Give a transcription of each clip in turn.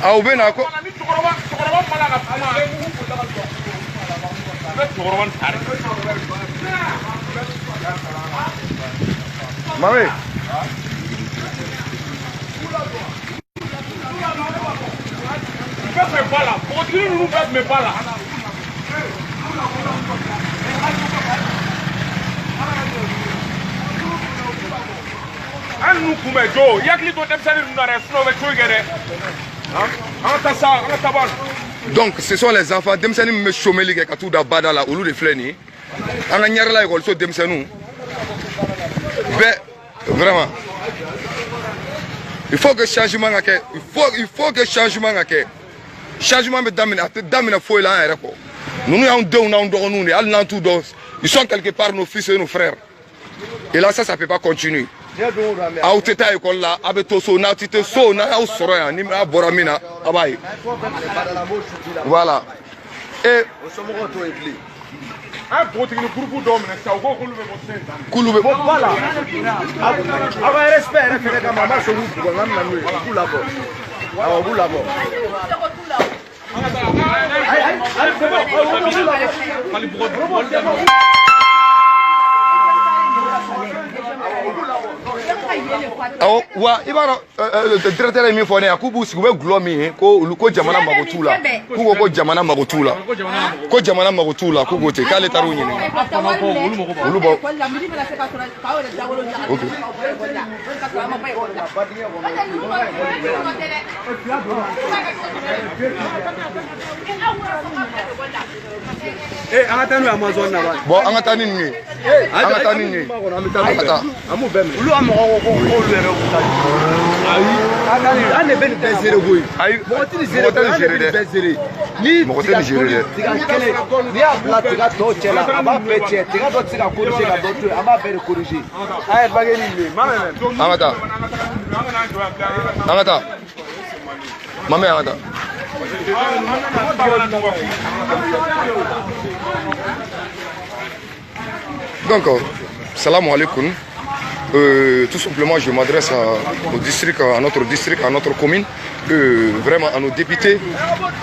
A u bɛ na ko cɛkɔrɔba ma la ka kuma. I bɛ cɛkɔrɔba nin ta de. Mame. Bɛɛ tun bɛ ba la, npogotiginin ninnu bɛɛ tun bɛ ba la. An ninnu kunbɛn jo, i hakili to denmisɛnnin ninnu na dɛ, sinon u bɛ coyi kɛ dɛ. An ka taa sa, an ka taa ban. Donc ce sont les enfants denmisɛnnin min bɛ chômeli kɛ ka t'u da bada la, olu de filɛ nin ye. An ka Ɲarela ekɔliso denmisɛnninw bɛɛ, vraiment il faut que changement ka kɛ, il faut que changement ka kɛ. Changement bɛ daminɛ, a tɛ daminɛ foyi la an yɛrɛ kɔ. Ninnu y'anw denw n'anw dɔgɔninw de ye, hali n'an t'u dɔn, ils sont quelque part nos fils et nos frères. Et là, ça peut pas continuer. Aw tɛ taa ekɔli la, aw bɛ to so, n'aw tɛ to so, n'a y'aw sɔrɔ yan, ni a bɔra min na, a b'a ye. Voilà. Et An ye npogotiginin gurupu dɔw minɛ sisan, u ko k'olu bɛ bɔ sen. K'olu bɛ Bɔ ba la, aw ka respect yɛrɛ fɛnɛ kama, an b'a sɔn k'u bugɔ, n'an bɛna n'u ye, u k'u labɔ, awɔ, u b'u labɔ. Ayi ayi ayi, c'est bon, u b'u labɔ. Awɔ, wa i b'a dɔn, directeur ye min fɔ ne ye, k'u b'u sigi, u bɛ gulɔ min ye, ko olu ko jamana mago t'u la, k'u ko ko jamana mago t'u la, ko jamana mago t'u la, k'u ko ten, k'ale taar'u ɲininka. Olu bɔ. Ok. Ee, an ka taa n'u ye Amazon na ba. Bon, an ka taa ni ninnu ye. An ka taa ni ninnu ye. An ka taa. An b'u bɛɛ minɛ. Olu ka mɔgɔw ko k'olu yɛrɛ b'u ta. Ayi, an de bɛ nin bɛɛ seere koyi. Ayi, mɔgɔ tɛ nin seere mɔgɔ tɛ nin koyi, an de seere bɛ nin dɛ. bɛɛ seere. Ni Mɔgɔ tɛ nin seere dɛ. Tiga kelen, n'i y'a bila tiga tɔw cɛ la, a b'a bɛɛ tiɲɛ. Tiga dɔ tɛ se ka corriger ka dɔ to yen, an b'a bɛɛ de corriger. A ye bange ni nin ye, ma mɛ. An ka taa. An ka taa. Mame, an ka taa. Donc, salam alaikum. Tout simplement, je m'adresse au district, à notre district, à notre commune, vraiment à nos députés,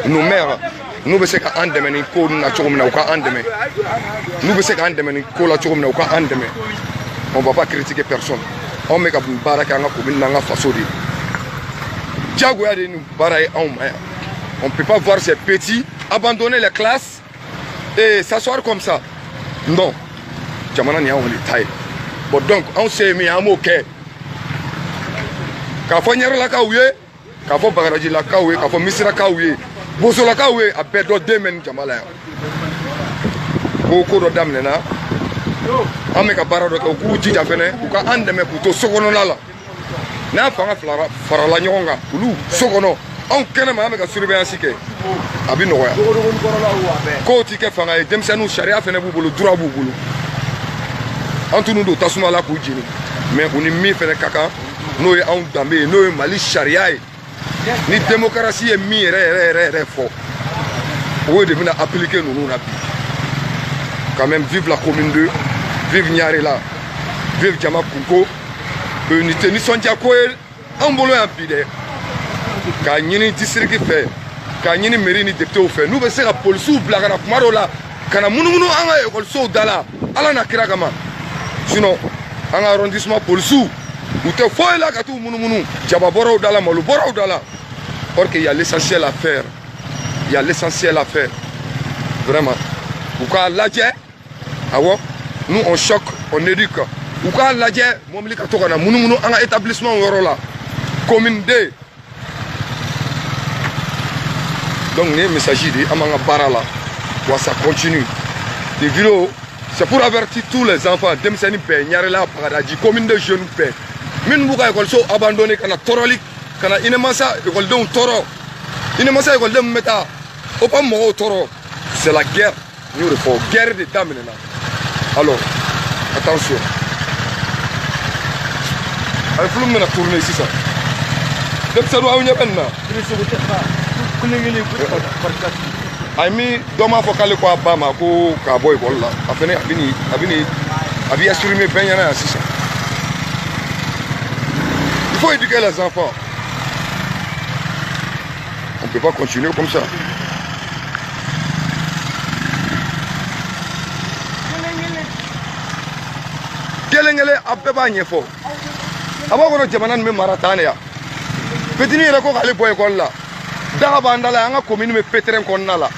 nos maires. Nous bɛ se ka an dɛmɛ nin ko na cogo min na, u ka an dɛmɛ. N'u bɛ se k'an dɛmɛ nin ko la cogo min na, u ka an dɛmɛ. On va pas critiquer personne. Anw bɛ ka baara kɛ an ka commune n'an ka faso de ye. Diyagoya de ye nin baara ye anw ma yan. On peut pas voir ces petits abandonner les classes et s'asseoir comme ça. Non. Jamana nin y'anw de ta ye. Bon, donc anw se ye min ye, an b'o kɛ. K'a fɔ Ɲarelakaw ye, k'a fɔ Bagarajilakaw ye, k'a fɔ Misirakaw ye, Bosolakaw ye, a bɛɛ dɔ den bɛ nin jama la yan. Ko ko dɔ daminɛna, an bɛ ka baara dɔ kɛ, u k'u jija fɛnɛ, u ka an dɛmɛ k'u to so kɔnɔna la. N'a fanga farala ɲɔgɔn kan, olu so kɔnɔ, anw kɛnɛma, an bɛ ka surveillance kɛ, a bɛ nɔgɔya. Kow ti kɛ fanga ye, denmisɛnninw sariya fɛnɛ b'u bolo, droit b'u bolo. An t'u don tasuma la k'u jeni, mais u ni min fɛnɛ ka kan, n'o ye anw danbe ye, n'o ye Mali sariya ye, ni démocratie ye min yɛrɛ yɛrɛ yɛrɛ yɛrɛ fɔ, o de bɛna appliquer ninnu na bi. Quand même, vive la commune 2, vive Ɲarela, vive Jama Kunko. Nin tɛ nisɔndiya ko ye anw bolo yan bi dɛ. K'a ɲini district fɛ, k'a ɲini mairie ni députéw fɛ, n'u bɛ se ka polisiw bila ka na kuma dɔw la, ka na munumunu an ka ekɔlisow da la, Ala n'a kira kama. Sinon an ka arrondissement polisiw, u tɛ foyi la ka t'u munumunu jababɔrɔw da la, malobɔrɔw da la. Or qu'il y a l'essentiel à faire, il y a l'essentiel à faire. Vraiment, u k'a lajɛ. Awɔ, nous on choque, on éduque. U k'a lajɛ, mobili ka to ka na munumunu an ka établissement yɔrɔ la, commune 2. Donc nin ye message de ye, an b'an ka baara la, wa ça continue. Nin vidéo, c'est pour avertir tous les enfants, denmisɛnnin bɛɛ, Ɲarela, Bagadaji, commune de jeunes bɛɛ minnu b'u ka ekɔliso abandonné ka na tɔɔrɔli, ka na INEMASA ekɔlidenw tɔɔrɔ, INEMASA ekɔliden min bɛ taa OPAM mɔgɔw tɔɔrɔ. C'est la guerre, n y'o de fɔ, guerre de daminɛna. Alors attention, a ye film bɛna tourner sisan. Denmisɛnninw, aw ɲɛ bɛ nin na. A ye min dɔ m'a fɔ k'ale ko a ba ma ko k'a bɔ ekɔli la, a fɛnɛ a bɛ nin a bɛ nin a bɛ exprimer bɛɛ ɲɛna yan sisan. Il faut éduquer les enfants. peut pas continuer comme ça. Kelen kelen a bɛɛ b'a ɲɛfɔ. A b'a kɔnɔ jamana nin bɛ mara tan de ya. Petini yɛrɛ ko k'ale bɔ ekɔli la. Daga b'an da la, an ka commune bɛ pétrin kɔnɔna la.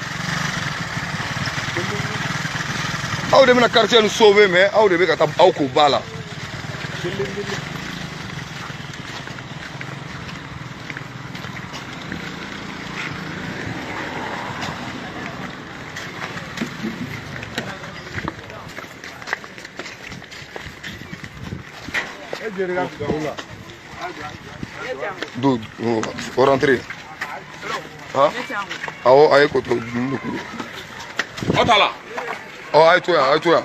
Aw de bɛna quartier nin sauver, mais aw de bɛ ka taa aw ko ba la. Do rentrez. Ah, awɔ, a ye ko to dumuni kuru. Aw t'a la. Ɔ, a ye to yan, a ye to yan.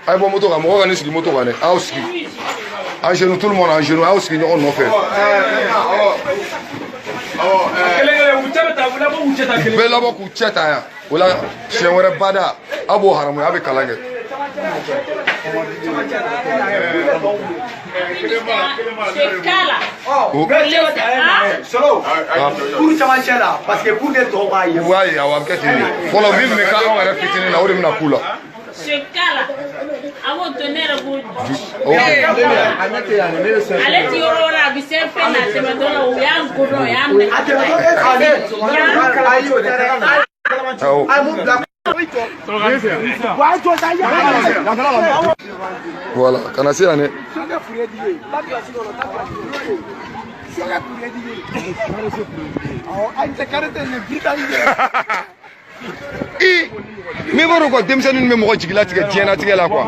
A ye bɔ moto kan, mɔgɔ ka n'i sigi moto kan dɛ. A y'aw sigi. En genou, tout le monde en genou, a y'aw sigi ɲɔgɔn nɔfɛ. Kelen kelen u cɛ bɛ taa, u labɔ k'u cɛ ta kelen. Bɛɛ labɔ k'u cɛ ta yan. O la siɲɛ wɛrɛ bada, aw b'o haramuya, aw bɛ kalan kɛ. Solo, pour camancɛ la, parce que pour que tɔw k'a ye. U b'a ye, awɔ, a bɛ kɛ ten de. Fɔlɔ min bɛ kɛ anw yɛrɛ fitinin na, o de bɛna k'u la. A b'o to ne yɛrɛ b'o Ok. Ale ti yɔrɔ wɛrɛ, a bɛ se fɛn na tɛmɛtɔ la, u y'an godɔn, u y'an minɛ. Awɔ. Voilà, kana se yan dɛ. I min b'a dɔn quoi, denmisɛnnin bɛ mɔgɔ jigilatigɛ diɲɛlatigɛ la quoi.